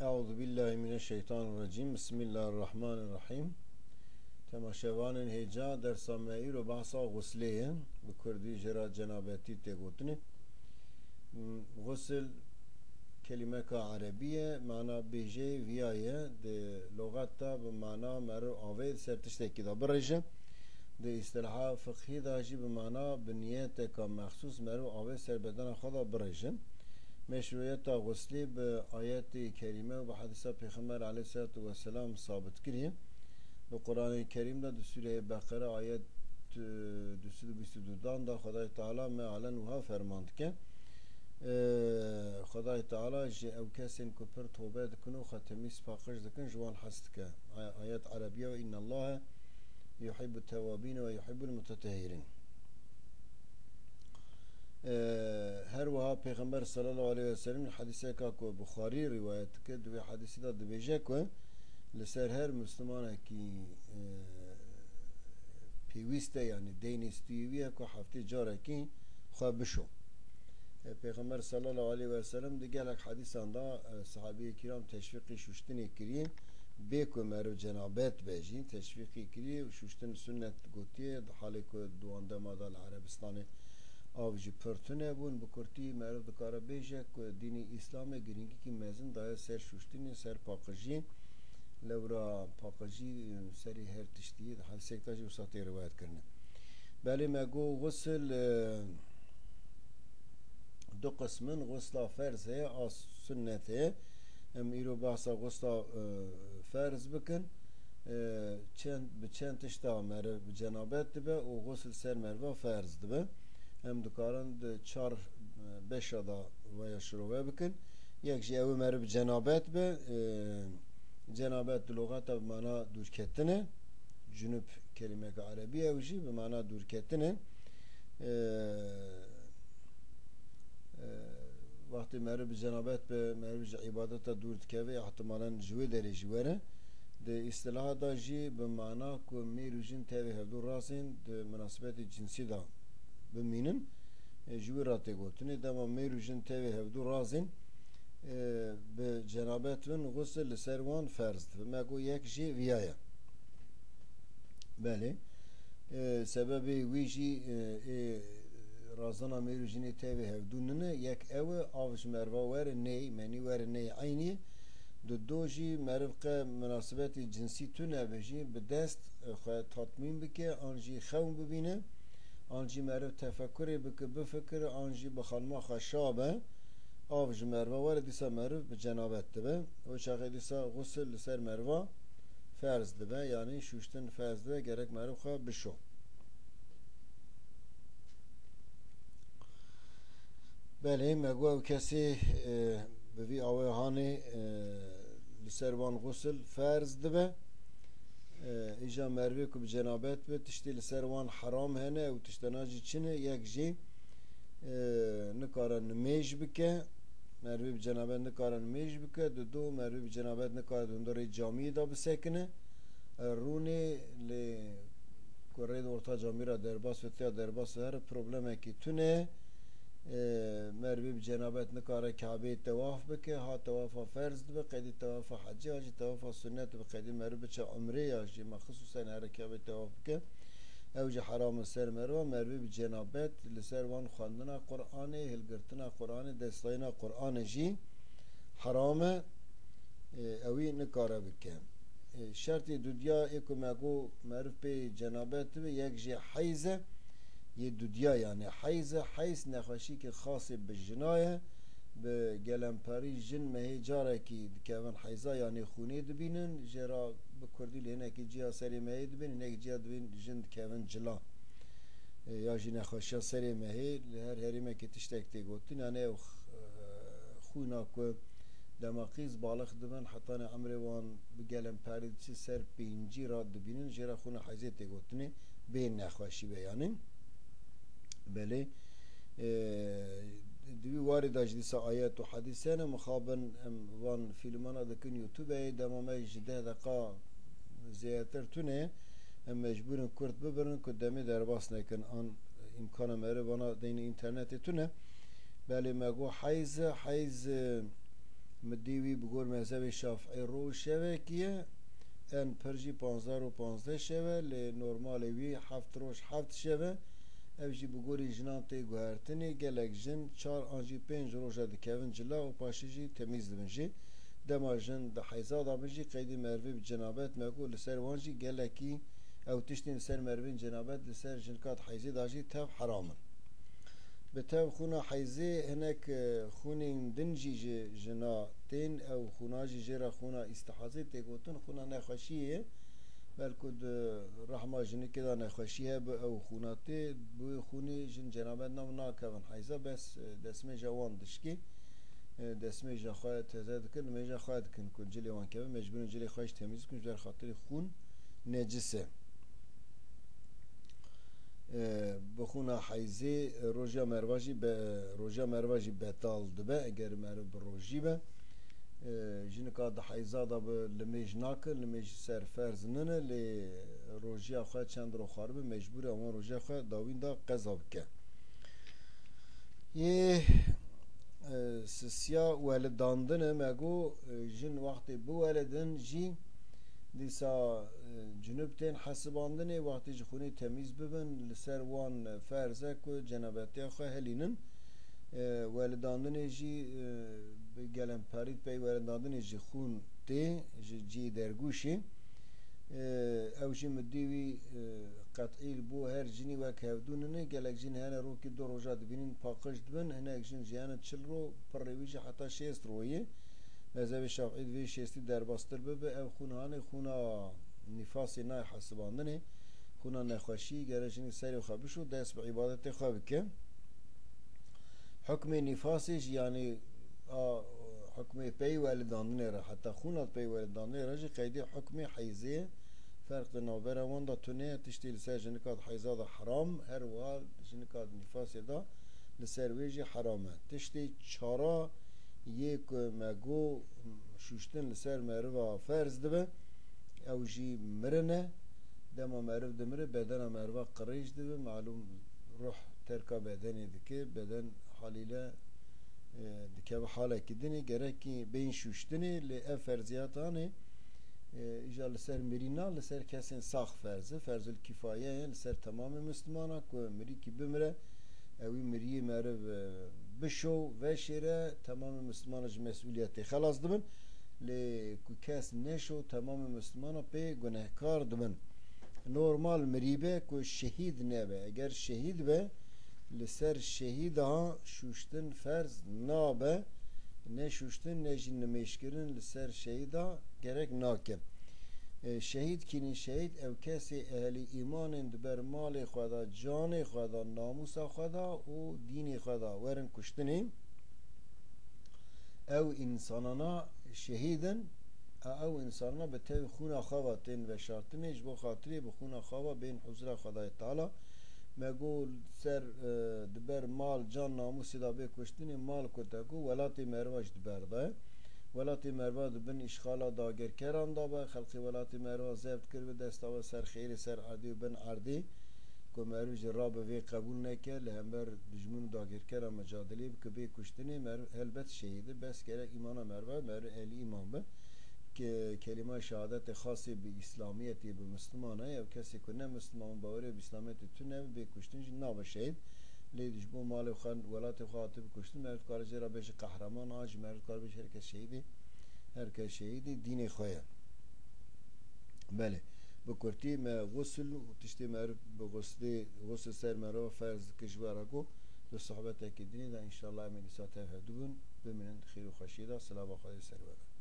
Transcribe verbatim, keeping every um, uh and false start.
Eûzubillahimineşşeytanirracîm. Bismillahirrahmanirrahîm. Temaşevanên hêja, dersa me îro behsa xuslê ye. Bi kurdî jê re cenabetî tê gotinê. Xusil kelîmeka erebî ye, mana bêjê viya ye. Di loxet de bi mana meriv avê ser tiştekî de birêje. Di îstilaha fiqhî de jî bi mana bi niyeteka mexsûs meriv avê ser bedena xwe de birêje. Meşrûyeta xuslî bi ayetê kerîme û bi hedîsa Pêxember aleyhisselatu vesselam sabit kiriye. Bi Quranê Kerîm de di Sûreyê Beqere ayet, e, du sed û bîst û du dan de Xwedayê Teala mealen wiha ferman dike. E, Xwedayê Teala ji ew kesên ku pir tobe dikin û xwe temîz paqij dikin ji wan hez dike. Ay-, ayet erebiya: "Înnallahe yuhîbbu tewwabîne ve yuhîbbul mutetehhirîn." Ee, her wiha Pêxember sallallahu aleyhi ve sellem hedîseka ku Buxarî rîwayet dike, di wê hedîsî de dibêje ku li ser her Mislimanekî, e, pêwîst e, yanî deynê stûyê wî ye ku heftê carekî xwe bişo. E, Pêxember sallallahu aleyhi ve sellem di gelek hedîsan de, e, sahabiyê kiram teşvîqî şûştinê kiriye. Bê ku meriv cenabet be jî teşvîqî kiriye û şûştin sunnet gotiye. Di halê ku di wan dema de li Erebistanê av jî pir tune bûn, bi kurtî meriv dikare bêje ku dînê Îslamê girîngîkî mezin daye ser şûştinê, ser paqijiyê. Lewra paqijî serê her tiştî ye. Di hedîsek de jî wisa tê riwayet kirine. Belê me got xusil, e, du qism in, xusla ferz heye, a sunnet heye. Em îro behsa xusla, e, ferz bikin. E, çend, bi çend tişta meriv bi cenabet dibe û xusil ser meriva ferz dibe. Em dikarin di çar, e, beşa de vaya şirove bikin. Yek jî ew meriv bi cenabet be. E, cenabet di lugata bi mana dûrketin e. Cunub kelîmeke erebî ye, ew jî bi mana dûrketin e. E, e, Wextê meriv bi cenabet be, meriv ji îbadeta dûr dikeve, ihtimalen ji wê derê jî were. Di îstilaha de jî bi mana ku mêr û jin tevê hevdû razên di minasebetê cinsî de bimînin, e, ji wî re tê gotinê. Dema mêr û jin tevê hevdû razên, e, bi cenabet bin, xusil li ser wan ferz dibe. Me got yek jê viya ye. Belê. E, sebebê wî jî, e, ê razana mêr û jinê tevê hevdû nine. Yek ew e, av ji meriva were ney, menî were ney eynî. Di do jî meriv qe minasebetê cinsî tune be jî bi dest, e, xwe tatmîn bike, an jî xewn bibîne, an jî meriv tefekurê bike, bifikire, an jî bi xanima xwe şa be. Av ji meriva were, dîsa meriv bi cenabet dibe. Wê çaxê dîsa xusil li ser meriva ferz dibe, yanî şûştin ferz dibe, gerek meriv xwe bişo. Belê, me got ew kesê, e, bi vî awê hanê, e, li ser wan xusil ferz dibe. E, îja merivê ku bi cenabet be, tiştê li ser wan heram hene û tiştena jî çi ne, yek jî, e, nikare nimêj bike, merivê bi cenabet nikare nimêj bike, di do merivê bi cenabet nikare di hundirê camiyê de bisekine. E, rûnê li ku rê di orta camî re derbas be, tiya derbas be, her problemekî tune. E, merivê bi cenabet nikare Kabeyê tewaf bike, ha tewafa ferz dibe, qeydî tewafa hecî, ha jî tewafa sunnet dibe, qeydî meriv biçe umrê ya jî, me xisûsen here Kabeyê tewaf bike. Ew jî heram e ser meriva, merivê bi cenabet li ser wan xwendina Qur'anê, hilgirtina Qur'anê, destdayîna Qur'anê jî heram e, e, ewî nikare bike. E, şertê dudiya ê ku me got meriv pê cenabet dibe, yek jê heyz e, yê dudiya yanî heyz e. Heyz nexweşîkê xasê bi jina ye, bi gelemperî jin mehê carekî dikevin heyza, yanî xûnê dibînin, jê re bi kurdî li hinekî ciya serê mehê dibînin, hinekî ciya dibîn jin dikevin cila. E, ya jî nexweşiya serê mehê, li her herêmekê tiştek tê gotin, yanî ew x-, e, xwîna ku dema qîz balix dibin, hetanê emrê wan bi gelemperî diçe ser pêncî re dibînin, jê re xwîna heyzê tê gotinê, bê nexweşî be yanî. Belê, e, di wî warî de jî dîsa ayet û hedîs hene, mixabin em van fîlmana dikin YouTube'ê, dema me ji deh deqa zêdetir tune, em mecbûr in kurt bibirin ku demê derbas nekin, an îmkana merivana deyne înternetê tune. Belê me got heyz, heyz, e, Midî wî bi gor mezhebê Şafîî roj û şevekî ye. En pir jî panzdeh roj û panzdeh şev e, lê normalê wî heft roj heft şev e. Ev jî bi gorî jinan tê guhertinê, gelek jin çar an jî pênc roja dikevin cila û paşê jî temîz dibin jî. Dema jin di heyza de bin jî qeydî merivê bi cenabet me got, li ser wan jî gelekî ew tiştên li ser merivên cenabet li ser jinika di heyzê de jî tev heram in. Bi tev xûna heyzê hinek, e, xûnên din jî ji jina tên, ew xûna jî jê re xûna îstihazê tê gotin, xûna nexweşiyê ye. Belku di rehma jinikê de nexweşî hebe, ew xûna tê, bi wê xûnê jin cenabet nav nakevin heyza, bes, e, destmêja wan dişkê, e, destmêja xwe teze dikin, nimêja xwe dikin ku cilê wan keve, mecbûrin cilê xwe jî temîz bikin, ji ber xatirê xûn necis e. E, bi xûna heyzê, e, rojiya meriva jî be-, rojiya meriva jî betal dibe, eger meriv bi rojî be. E, jinika di heyza de bi limêj nake, limêj ser ferz nine, lê rojiya xwe çend ro xwaribe, mecbûr e wan rojiya xwe dawîn de qeza bike. Yê, e, sisiya welidandine me got, e, jin wextê biwelidin jî dîsa, e, cunub tên hesibandinê, wextê ji xûnê temîz bibin, li ser wan ferz e ku cenabetiya xwe helînin. E, welidandinê jî, e, bi gelemperî pey welidandinê ji xûn tê, ji cihê dergûşê. E, ew jî midî wî, e, qet'î li bo her cinî wek hevdû nine. Gelek jin hene rokî du roja dibînin paqij dibin, hinek jin jî hene çil ro, pirrê wî jî heta şêst ro ye. Mezhebê Şafîî divê şêstî derbastir bibe. Ev xûn hanê xûna nîfasê nayê hesibandinê. Xûna nexweşî gere jinî serê xwe bişo, dest bi îbadetê xwe bike. Hukmê nîfasê jî, yanî a hukmê pey welidandinê re, heta xûna pey welidandinê re jî qeydê hukmê heyzê ye. Ferq di navbera wan de tune ye. Tiştê li ser jinika di heyza de heram, her wiha jinika di nîfasê de li ser wê jî heram e. Tiştê çara yê ku me got şûştin li ser meriva ferz dibe, ew jî mirin e. Dema meriv dimire, bedena meriva qirêj dibe. Malûm, ruh terka bedenê dike. Beden halîle, e, dikeve halekî dinê. Gerekî bên şûştinê, lê ev ferziyatan ê, e, îja li ser mirî na, li ser kesên sax ferz e. Ferzul kîfaye ye li ser temamê Mislimana ku mirîkî bimire, ewî miriyê meriv, e, bişo, veşêre, temamê Mislimana ji mesûliyetê xelas dibin. Lê ku kes neşo, temamê Mislimana pê gunehkar dibin. Normal mirî be ku şehîd nebe. Eger şehîd be, li ser şehîda şûştin ferz nabe. Ne şûştin, ne jî nimêjkirin li ser şehîda gerek nake. E, şehîd kînin? Şehîd ew kesê ehlî îman ên, di ber malê xwe de, canê xwe de, namûsa xwe de û dînê xwe de werin kuştinê. Ew însanana şehîd in, a ew însanana bi tevî xûna xwe ve tên veşartinê, ji bo xatirê bi xûna xwe ve bên huzura Xwedayê Teala. Me got ser, e, di ber mal, can, namûsê de bê kuştinê, mal ku te got, welatê meriva jî di ber de ye. Welatê meriva di bin îşxala dagirkeran de be, xelkê welatê meriva zeft kiribe, desta we ser xêrê, ser erdê û bin erdê, ku meriv jî rabe vê qebûl neke, li hember dijmin û dagirkeran micadilê bike, bê kuştinê, meriv helbet şehîd e, bes gerek îmana meriva, meriv ehlî îman be. Ke-, kelîma şehadetê xasê bi îslamiyetê, bi mislimanê, ew kesê ku ne misliman, bawerê bi îslamiyetê tune be, bê kuştin jî nabe şehîd. Lê ji bo malê xwe, welatê xwe hatibe kuştin, meriv dikare jê re bêje qehreman, a jî meriv dikare bêje her kes şehîdê, her kes şehîdê dînê xwe ye. Belê, bi kurtî me xusl û tiştê meriv bi xuslê, xusl ser meriva ferz dike ji we re got, di sohbetekî dinê de înşallah em ê dîsa tev hevdû bin, bimînin di xêr û xweşiyê de, silava Xwedê ser we be.